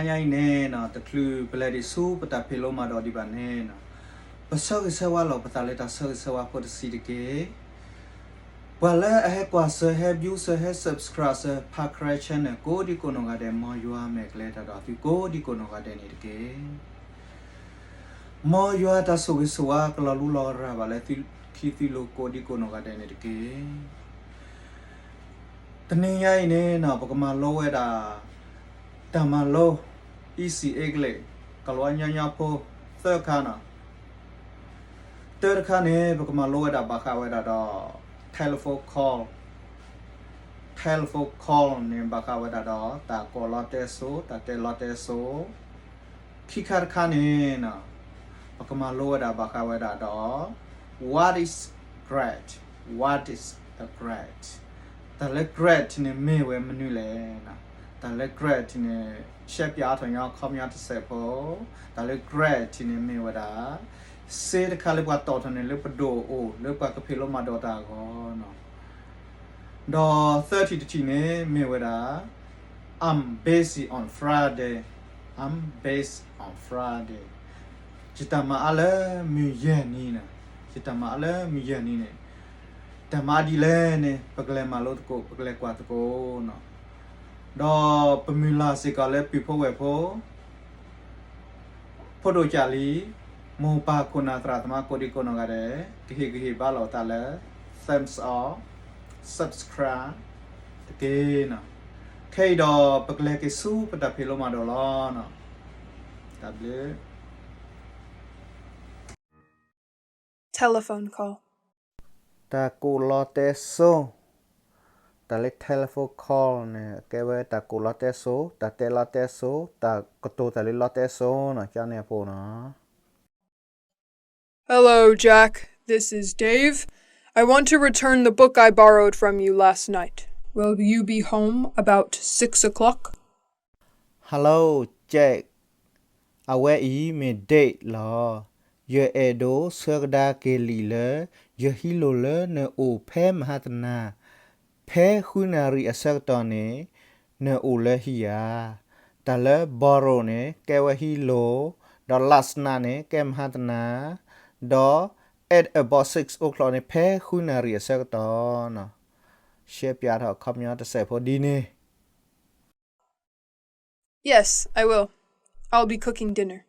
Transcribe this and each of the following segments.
ညါအံၤန့ၣ်နီၤ တချုးပလဲၤဒံးဆူပတၢ်ဖံးလိမၤဒိးဒံးဘၣ်န့ၣ်နီၤ, ပဆၢဂ့ၤဆၢဝါလီၤပသးလၢတၢ်ဆၢဂ့ၤဆၢဝါဖိတဆံးတက့ၢ်. ပှၤလၢအဟဲကွၢ်စၢၤ ဟဲ view စၢၤ ဟဲ subscribe စၢၤ ဖး ခရဲးချဲန့ၣ် ကိးဒံကိးနီၢ်ဂၤဒဲး မ်ယွၤမဲာ်ကျဲတၢ်ဒီးသုကိးဒံကိးနီၢ်ဂၤဒဲးန့ၣ်တက့ၢ်. မ်ယွၤတၢ်ဆိၣ်ဂ့ၤဆိၣ်ဝါကလီၤလူလီၤရၤဘၣ်လၢသုခံသုလိၤကိးဒံကိးနီၢ်ဂၤဒဲးန့ၣ်တက့ၢ်. တနံၤညါအံၤန့ၣ်နီၤ ပကမၤလိဝဲဒၣ် တၢ်မၤလိ Easy English ကလၤဝါညီညီဖိ သၢခါနီၤ. တၢတခါန့ၣ် ပကမၤလိဝဲဒၣ်ဘၣ်ဃးဝဲဒၣ်ဒီး telephone call, telephone call န့ၣ် ဘၣ်ဃးဝဲဒၣ်ဒီး တၢ်ကိးလီတဲစိ, တၢ်တဲလီတဲစိ. ခံခါတခါန့ၣ်နီၤ ပကမၤလိဝဲဒၣ်ဘၣ်ဃးဝဲဒၣ်ဒီး what is grant, what is the grant, တၢ်လၢ grant န့ၣ်မ့ၢ်ဝဲမနုၤလဲၣ်. တၢ်လၢ grant န့ၣ် ရှဲပၠးအါထီၣ်ညီခီပညီတစဲးဖိ, တၢ်လၢ grant န့ၣ်မ့ၢ်ဝဲဒၣ် စ့တခါလၢပှၤတီၣ်ထီၣ်န့ၣ်လၢပဒိၣ်အအိၣ် လၢပှၤကဖံးလိမၤဒိးတၢ်အဂီၢ်နီၤ. ဒီးသၢထံၣ်တထံၣ်န့ၣ်မ့ၢ်ဝဲဒၣ် I'm busy on Friday, I'm busy on Friday, ယတၢ်မၤအါလၢမုၢ်ယဲၢ်နံၤနီၤ, ယတၢ်မၤအါလၢမုၢ်ယဲၢ်နံၤန့ၣ် တၢ်မၤဒ်လဲၣ်န့ၣ် ပကလဲၤမၤလိသကိး ပကလဲၤကွၢ်သကိးနီၤ. ဒီးပမုၢ်လၢ်စ့ၢ်ကီးလၢပုၢ်ဖိဝဲၢ်ဖိ ဖိဒိၣ်ကၢ်လံၤ မိၢ်ပၢ်ခိၣ်နၢ်သရၣ်သမါကိးဒံကိးနီၢ်ဂၤဒဲး ကဟ့ၣ်ဂံၢ်ဟ့ၣ်ဘါလီၤအသးလၢ thumbs up, subscribe တက့ၢ်နီၤ. ခဲအံၤဒီးပကလဲၤက့ၤဆူပတၢ်ဖံးလိမၤဒိးလီၤနီၤ. တၢ်ဘျုး Telephone call. တၢ်ကိးလီတဲစိ, တၢ်လၢ telephone call န့ၣ် ကဲဝဲတၢ်ကိးလီတဲစိ, တၢ်တဲလီတဲစိ, တၢ်ကတိၤတၢ်လၢလီတဲစိနီၤ, ကန့ၣ်အပူၤနီၤ. Hello, Jack. This is Dave. I want to return the book I borrowed from you last night. Will you be home about six o'clock? Hello, Jack. အဝဲအံၤမ့ၢ် Dave လီၤ. ယအဲၣ်ဒိးဆှၢကဒါက့ၤလံာ်လၢ ယဟံးလိၢ်လၢနအိၣ်ဖဲမဟါတနၤ, ဖဲဃုနၣ်ရံၣ်အဆၢကတီၢ်န့ၣ် နအိၣ်လၢဟံၣ်ဧါ. တၢ်လၢ borrow န့ၣ် ကဲဝဲဟံးလိၢ်, ဒီး last night န့ၣ် ကဲမဟါတနၤ, ဒီး at about six o'clock န့ၣ် ဖဲဃုနၣ်ရံၣ်အဆၢကတီၢ်နီၤ. ရှဲပၠးထီၣ်အခီပညီတစဲးဖိဒ်န့ၣ် Yes, I will. I'll be cooking dinner.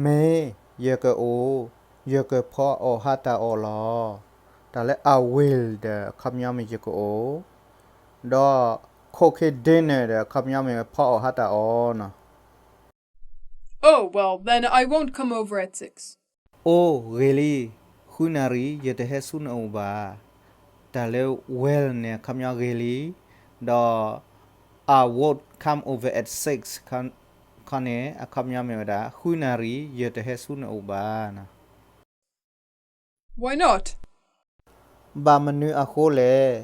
မ့ၢ်, ယကအိၣ်, ယကဖီအီၣ်ဟါတၢ်အီၣ်လီၤ. တၢ်လၢ I will ဒီးအခီပညီမ့ၢ်ယကအိၣ်, ဒီး cooking dinner ဒီးအခီပညီမ့ၢ်ဖီအီၣ်ဟါတၢ်အီၣ်နီၤ. Oh, well, then I won't come over at six. အိၣ်ဂ့ၤလံ, ဃုနၣ်ရံၣ် ယတဟဲဆူနအိၣ်ဘၣ်. တၢ်လၢ well န့ၣ် အခီပညီဂ့ၤလံ, ဒီး I won't come over at six ခီန့ၣ် အခီပညီမ့ၢ်ဝဲဒၣ် ဃုနၣ်ရံၣ် ယတဟဲဆူနအိၣ်ဘၣ်နီၤ. Why not? ဘၣ်မနုၤအဃိလဲၣ်.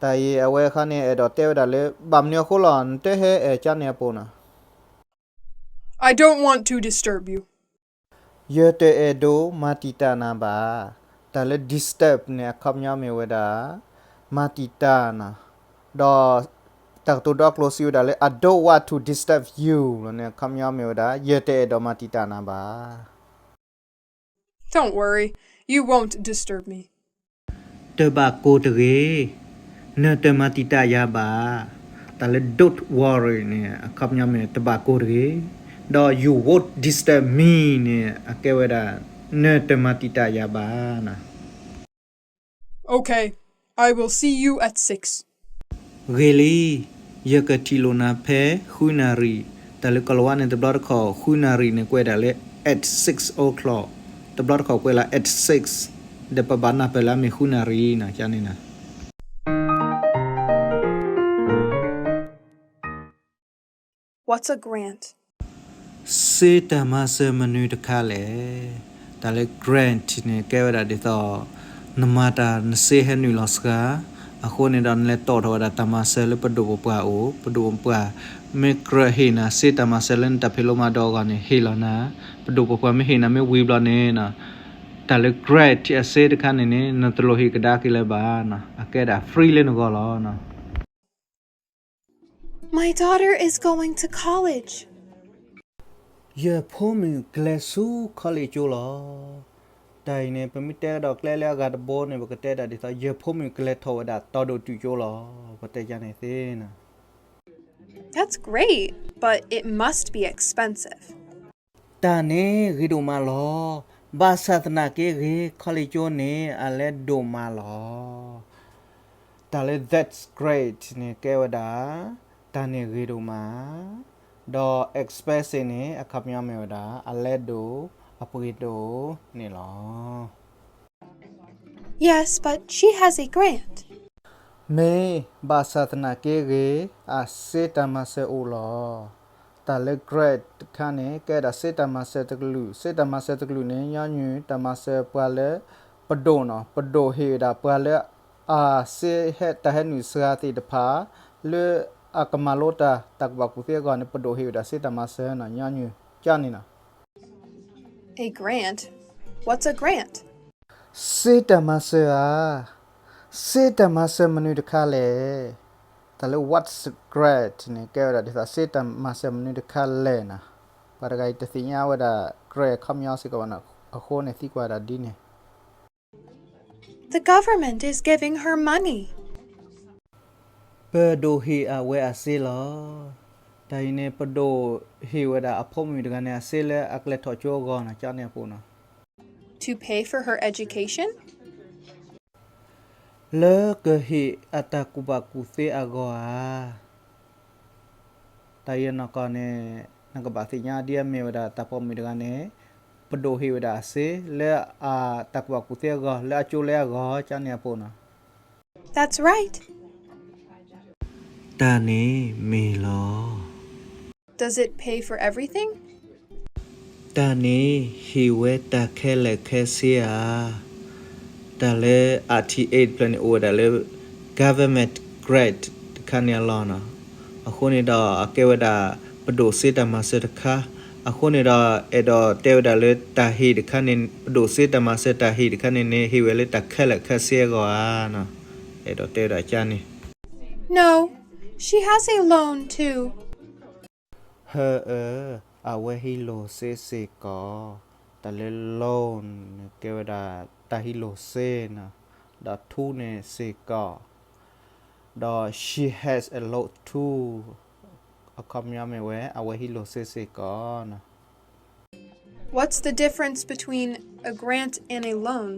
တၢ်အံၤအဝဲခီန့ၣ် အဲၣ်ဒိးတဲဝဲဒၣ်လၢ ဘၣ်မနုၤအဃိလီၤ နတဟဲအဲၣ်ကန့ၣ်အပူၤနီၤ. I don't want to disturb you. ယတအဲၣ်ဒိးမၤတံာ်တာ်နၤဘၣ်. တၢ်လၢ disturb န့ၣ် အခီပညီမ့ၢ်ဝဲဒၣ် မၤတံာ်တာ်နီၤ, ဒီး တၢ်ကတိၤဒီကျိၤစံးဝဲဒၣ်လၢ I don't want to disturb you လီၤန့ၣ် အခီပညီမ့ၢ်ဝဲဒၣ် ယတအဲၣ်ဒိးမၤတံာ်တာ်နၤဘၣ်. Don't worry, you won't disturb me. တဘၣ်ကိၢ်တဂ့ၤ, နတမၤတံာ်တာ်ယၤဘၣ်. တၢ်လၢ don't worry န့ၣ် အခီပညီမ့ၢ် တဘၣ်ကိၢ်တဂ့ၤ, ဒီး you won't disturb me န့ၣ် အကဲဝဲဒၣ် နတမၤတံာ်တာ်ယၤဘၣ်နီၤ. Okay, I will see you at six. ဂ့ၤလံ, ယကထံၣ်လိာ်နၤဖဲဃုနၣ်ရံၣ်. တၢ်လၢကီၤလၤဝါန့ၣ် တဘျီတခီၣ် ဃုနၣ်ရံၣ်န့ၣ် ကွဲးဒၣ်လၢ at six o'clock, တဘျီတခီၣ်ကွဲးလၢ at six, ဒီးပဘၣ်နၢ်ပၢၢ်လၢအမ့ၢ်ဃုနၣ်ရံၣ်နီၤ ကန့ၣ်နီၤ. What's a grant? စ့တၢ်မၤစၢၤမနုၤတခါလဲၣ်. တၢ်လၢ grant န့ၣ် ကဲဝဲဒၣ်ဒ်သိး နမၤတၢ်နစ့ဟဲနုာ်လီၤစှၤ, အဃိန့ၣ်ဒီးနလဲၤတီၣ်ထီၣ်ဝဲဒၣ်တၢ်မၤစၢၤလၢပဒိၣ်ပပှၢ်အိၣ်, ပဒိၣ်ပပှၢ်မ့ၢ်ကြၢးဟ့ၣ်နၤစ့တၢ်မၤစၢၤလၢနတၢ်ဖံးလိမၤဒိးအဂီၢ်န့ၣ် ဟ့ၣ်လီၤနၤ, ပဒိၣ်ပပှၢ်မ့ၢ်ဟ့ၣ်နၤမ့ၢ်ဝံၤဘျီန့ၣ်နီၤ, တၢ်လၢ grant အစ့တခါန့ၣ်န့ၣ် နတလိၣ်ဟ့ၣ်ကဒါက့ၤလၢၤဘၣ်နီၤ, အကဲဒၣ် free လၢနဂီၢ်လီၤနီၤ. My daughter is going to college. ယဖိမုၣ်ကျဲဆူ college ကၠိလီၤ. တၢ်အံၤန့ၣ် ပမ့ၢ်တဲကဒီးကျဲလၢအဂၤတဘိန့ၣ် ပကတဲဒၣ်ဒ်သိး ယဖိမုၣ်ကျဲထီၣ်ဝဲဒၣ်တီၤဒိၣ်တုာ်ကၠိလီၤ. ပတဲကန့ၣ်သ့နီၤ. That's great, but it must be expensive. တၢ်န့ၣ်ဂ့ၤဒိၣ်မးလီၤ. ဘၣ်ဆၣ်သနာ်က့ဂ့ၤ college ကၠိန့ၣ် အလဲဒိၣ်မးလီၤ. တၢ်လၢ that's great န့ၣ် ကဲဝဲဒၣ် တၢ်န့ၣ်ဂ့ၤဒိၣ်မး, ဒီး expensive န့ၣ် အခီပညီမ့ၢ်ဝဲဒၣ် အလဲဒိၣ်, အပှ့ၤဒိၣ်န့ၣ်လီၤ. Yes, but she has a grant. မ့ၢ်ဘၣ်ဆၣ်သနာ်က့ဂ့ၤ အစ့တၢ်မၤစၢၤအိၣ်လီၤ. တၢ်လၢ grant တခါန့ၣ် ကဲဒၣ်စ့တၢ်မၤစၢၤတကလုာ်, စ့တၢ်မၤစၢၤတကလုာ်န့ၣ် ညီနုၢ်တၢ်မၤစၢၤပှၤလၢပဒိၣ်နီၤ, ပဒိၣ်ဟ့ၣ်ဝဲဒၣ်ပှၤလၢအစ့ဟဲတၢ်ဟဲနုာ်စှၤသ့ၣ်တဖၣ် လၢအကမၤလိတၢ် တၢ်ကူၣ်ဘၣ်ကူၣ်သ့အဂီၢ်န့ၣ် ပဒိၣ်ဟ့ၣ်ဝဲဒၣ်စ့တၢ်မၤစၢၤနီၤ, ညီနုၢ်ကန့ၣ်နီၤ. A grant? What's a grant? စ့တၢ်မၤစၢၤဧါ, စ့တၢ်မၤစၢၤမနုၤတခါလဲၣ်. တၢ်လၢ what's a grant န့ၣ် ကဲဝဲဒၣ်ဒ်သိး စ့တၢ်မၤစၢၤမနုၤတခါလဲၣ်နီၤ. ပှၤတဂၤအံၤတသ့ၣ်ညါဝဲဒၣ် grant အခီပညီစ့ၢ်ကီးဘၣ်နီၤ, အဃိန့ၣ်သံကွၢ်ဒၣ်ဒ်န့ၣ် The government is giving her money. ပဒိၣ်ဟ့ၣ်အဝဲအစ့လီၤ. တၢ်အံၤန့ၣ် ပဒိၣ်ဟ့ၣ်ဝဲဒၣ်အဖိမုၣ်တဂၤန့ၣ် အစ့လၢအကျဲထီၣ်ကၠိအဂီၢ်နီၤ, ကန့ၣ်အပူၤနီၤ. To pay for her education? လၢကဟ့ၣ်အတၢ်ကူၣ်ဘၣ်ကူၣ်သ့အဂီၢ်ဧါ. တၢ်အံၤအနီၢ်ကီၢ်န့ၣ် နကဘၣ်သ့ၣ်ညါဒ်အမ့ၢ်ဝဲဒၣ်တၢ်ပိာ်မုၣ်တဂၤန့ၣ် ပဒိၣ်ဟ့ၣ်ဝဲဒၣ်အစ့ လၢအတၢ်ကူၣ်ဘၣ်ကူၣ်သ့အဂီၢ် လၢအကၠိလဲအဂီၢ် ကန့ၣ်အပူၤနီၤ. That's right. တၢ်န့ၣ်မ့ၢ်လီၤ. Does it pay for everything? တၢ်န့ၣ်ဟ့ၣ်ဝဲတၢ်ခဲလၢာ်ခဲဆ့ဧါ. တၢ်လၢ R T A တဖျၢၣ်န့ၣ် အိၣ်ဝဲဒၣ်လၢ government grant တခါန့ၣ်အလီၢ်နီၤ. အဃိန့ၣ်ဒီး အကဲဝဲဒၣ် ပဒိၣ်စ့တၢ်မၤစၢၤတခါ. အဃိန့ၣ်ဒီး အဲၣ်ဒိးတဲဝဲဒၣ်လၢတၢ်ဟ့ၣ်တခါန့ၣ် ပဒိၣ်စ့တၢ်မၤစၢၤတၢ်ဟ့ၣ်တခါန့ၣ်န့ၣ် ဟ့ၣ်ဝဲလၢတၢ်ခဲလၢာ်ခဲဆ့အဂီၢ်ဧါနီၤ. အဲၣ်ဒိးတဲဝဲဒၣ်ကန့ၣ် No, she has a loan too. ဟၢအၢ, အဝဲဟံးလိာ်စ့စ့ၢ်ကီး. တၢ်လၢ loan န့ၣ် ကဲဝဲဒၣ်တၢ်ဟံးလိာ်စ့နီၤ, ဒီး too န့ၣ်စ့ၢ်ကီး, ဒီး she has a loan too အခီပညီမ့ၢ်ဝဲ အဝဲဟံးလိာ်စ့စ့ၢ်ကီးနီၤ. What's the difference between a grant and a loan?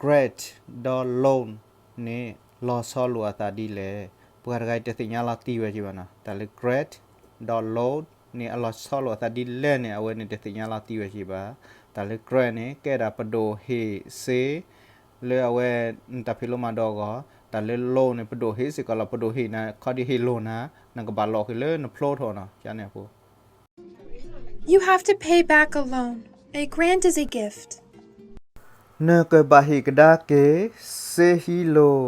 Grant ဒီး loan န့ၣ် လီၤဆီလိာ်အသးဒ်လဲၣ်. ပှၤတဂၤအံၤတသ့ၣ်ညါလီၤတံၢ်ဝဲက့ၤဘၣ်နီၤ. တၢ်လၢ grant ဒီး loan န့ၣ် အလီၤဆီလိာ်အသးဒ်လဲၣ်န့ၣ် အဝဲန့ၣ်တသ့ၣ်ညါလီၤတံၢ်ဝဲက့ၤဘၣ်. တၢ်လၢ grant န့ၣ် ကဲဒၣ်ပဒိၣ်ဟ့ၣ်စ့ လၢအဝဲ နတၢ်ဖံးလိမၤဒိးအဂီၢ်, တၢ်လၢ loan န့ၣ် ပဒိၣ်ဟ့ၣ်စ့ၢ်ကီးလီၤ, ပဒိၣ်ဟ့ၣ်နၤ ခီဒံးဟ့ၣ်လိာ်နၤ, နကဘၣ်လီၤက့ၤလၢနဖျိထီၣ်နီၤ, ကန့ၣ်အပူၤ You have to pay back a loan. A grant is a gift. နကဘၣ်ဟ့ၣ်ကဒါက့ၤ စ့ဟံးလိာ်,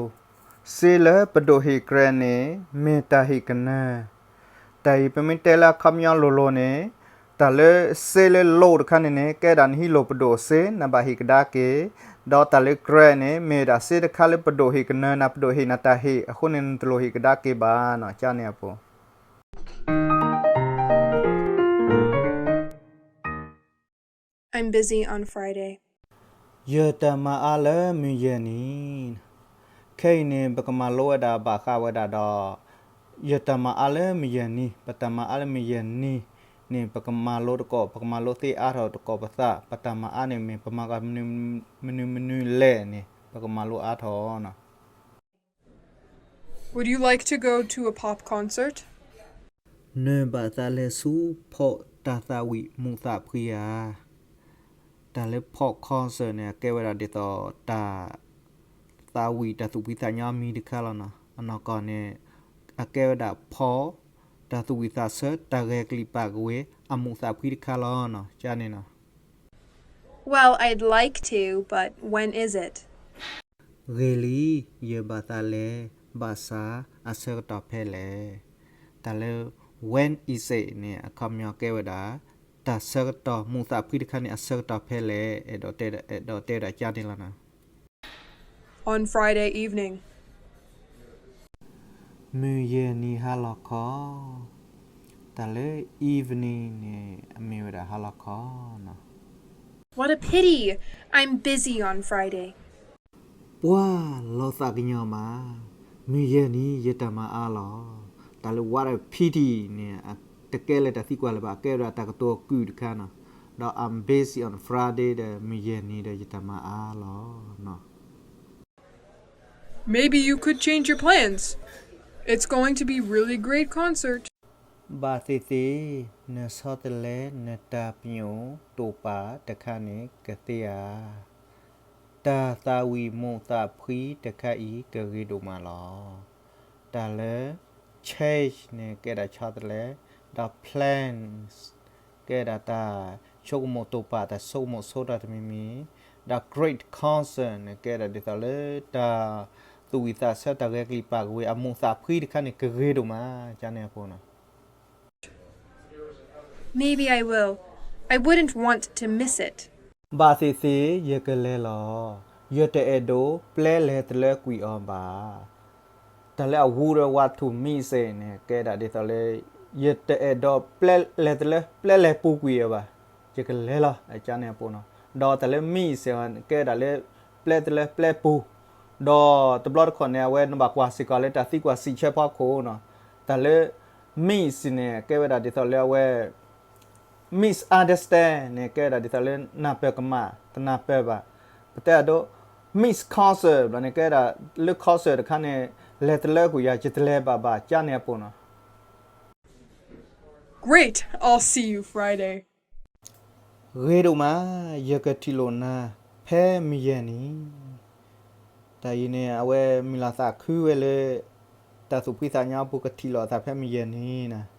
စ့လၢပဒိၣ်ဟ့ၣ် grant န့ၣ် မ့ၢ်တၢ်ဟ့ၣ်ကနၢၤ. တၢ်အံၤပမ့ၢ်တဲလၢအခီပညီလိၤလိၤန့ၣ်, တၢ်လၢစ့လၢ loan တခါန့ၣ်န့ၣ် ကဲဒၣ်နဟံးလိာ်ပဒိၣ်စ့ နဘၣ်ဟ့ၣ်ကဒါက့ၤ, ဒီးတၢ်လၢ grant န့ၣ် မ့ၢ်ဒၣ်စ့တခါလၢပဒိၣ်ဟ့ၣ်ကနၢၤနၤ, ပဒိၣ်ဟ့ၣ်နၤတၢ်ဟ့ၣ်, အဃိန့ၣ်နတလိၣ်ဟ့ၣ်ကဒါက့ၤဘၣ်နီၤ, ကန့ၣ်အပူၤ I'm busy on Friday. ယတၢ်မၤအါလၢမုၢ်ယဲၢ်နံၤ. ခဲအံၤန့ၣ် ပကမၤလိဝဲဒၣ်ဘၣ်ဃးဝဲဒၣ်ဒီး ယတၢ်မၤအါလၢမုၢ်ယဲၢ်နံၤ, ပတၢ်မၤအါလၢမုၢ်ယဲၢ်နံၤန့ၣ် ပကမၤလိသကိး, ပကမၤလိသ့အါထီၣ်သကိးပသး, ပတၢ်မၤအါန့ၣ်မ့ၢ်ပမၤကမနုၤမနုၤလဲၣ်န့ၣ် ပကမၤလိအါထီၣ်နီၤ. Would you like to go to a pop concert? နဘၣ်သးလဲၤဆူ pop တၢ်သးဝံၣ်မူးသးဖှံဧါ. တၢ်လၢ pop concert န့ၣ် အကဲဝဲဒၣ်ဒ်သိးတၢ်သးဝံၣ်တၢ်သူၣ်ဖှံသးညီမံၤတခါလီၤနီၤ. အနီၢ်ကီၢ်န့ၣ် အကဲဝဲဒၣ် pop တၢ်သူၣ်ဝံၣ်သးဆၢ တၢ်ဂဲၤကလံၣ်ပာ်ကဝ့ၤ အမူးသးဖှံတခါလီၤနီၤ, ကန့ၣ်နီၤ. Well, I'd like to, but when is it? ဂ့ၤလံ, ယဘၣ်သးလဲၤ, ဘၣ်ဆၣ်အဆၢကတီၢ်ဖဲလဲၣ်. တၢ်လၢ when is it န့ၣ် အခီပညီကဲဝဲဒၣ် တၢ်ဆၢကတီၢ်မူးသးဖှံတခါန့ၣ် အဆၢကတီၢ်ဖဲလဲၣ်, အဲၣ်ဒိးတဲဝဲဒၣ်ကန့ၣ်လီၤနီၤ. On Friday evening. မုၢ်ယဲၢ်နံၤဟါလီၤခီ, တၢ်လၢ evening န့ၣ် အမ့ၢ်ဝဲဒၣ်ဟါလီၤခီနီၤ. What a pity! I'm busy on Friday. ပှၤလီၤသးကညီၤမး, မုၢ်ယဲၢ်နံၤ ယတၢ်မၤအါလီၤ. တၢ်လၢ what a pity န့ၣ် တကဲလၢတၢ်သံကွၢ်လၢၤဘၣ်, အကဲဝဲဒၣ်တၢ်ကတိၤကုၢ်တခါနီၤ. ဒီး I'm busy on Friday ဒီး မုၢ်ယဲၢ်နံၤဒီး ယတၢ်မၤအါလီၤနီၤ. Maybe you could change your plans. It's going to be really great concert. ဘၣ်သ့ၣ်သ့ၣ် နဆီတလဲနတၢ်ပညိၣ်တိာ်ပာ်တခါန့ၣ်ကသ့ဧါ. တၢ်သးဝံၣ်မိၣ်သးဖှံတခါအံၤကဂ့ၤဒိၣ်မးလီၤ. တၢ်လၢ change န့ၣ် ကဲဒၣ်ဆီတလဲ, ဒီး plans ကဲဒၣ်တၢ်ဆိကမိၣ်တိာ်ပာ် တၢ်ဆိကမိၣ်ဆိတၢ်တမံၤမံၤ, ဒီး great concert န့ၣ် ကဲဒၣ်ဒ်သိးလၢတၢ်သူၣ်ဝံၣ်သးဆၢ တၢ်ဂဲၤကလံၣ်ပာ်ကဝ့ၤအမိၣ်သးဖှံတခါန့ၣ် ကဂ့ၤဒိၣ်မး ကန့ၣ်အပူၤနီၤ. Maybe I will. I wouldn't want to miss it. ဘၣ်သ့ၣ်သ့ၣ် ယကလဲၤလီၤ. ယတအဲၣ်ဒိးပျဲလဲၤတလၢကွံာ်အီၤဘၣ်. တၢ်လၢ I wouldn't want to miss it န့ၣ် ကဲဒၣ်ဒ်သိးလၢ ယတအဲၣ်ဒိးပျဲလဲၤတလၢ ပျဲလဲၤပူၤကွံာ်အီၤဘၣ်. ယကလဲၤလီၤ ကန့ၣ်အပူၤနီၤ. ဒီးတၢ်လၢ miss န့ၣ် ကဲဒၣ်လၢ ပျဲတလၢပျဲပူၤ, ဒီးတဘျီတခီၣ်န့ၣ် အဝဲနဘၣ်ကွၢ်စ့ၢ်ကီးလၢတၢ်သံကွၢ်စံးဆၢဖီခိၣ်နီၤ. တၢ်လၢ miss န့ၣ် ကဲဝဲဒၣ်ဒ်သိးလၢအဝဲ misunderstand န့ၣ် ကဲဝဲဒၣ်ဒ်သိးလၢနၢ်ပၢၢ်ကမၣ် တနၢ်ပၢၢ်ဘၣ်. ပတဲအဒိ miss concert ဘျီန့ၣ် ကဲဒၣ်လၢ concert တခါန့ၣ် လဲၤတလၢကွံာ်ယၤ ယတလဲၤဘၣ်ဘၣ် ကန့ၣ်အပူၤနီၤ. Great, I'll see you Friday. ဂ့ၤဒိၣ်မး, ယကထံၣ်လိာ်နၤ ဖဲမုၢ်ယဲၢ်နံၤ. တၢ်အံၤန့ၣ် အဝဲမုၢ်လၢ်သးခုဝဲလၢ တၢ်သူၣ်ဖှံသးညီအပူၤ ကထံၣ်လိာ်အသးဖဲမုၢ်ယဲၢ်နံၤနီၤ.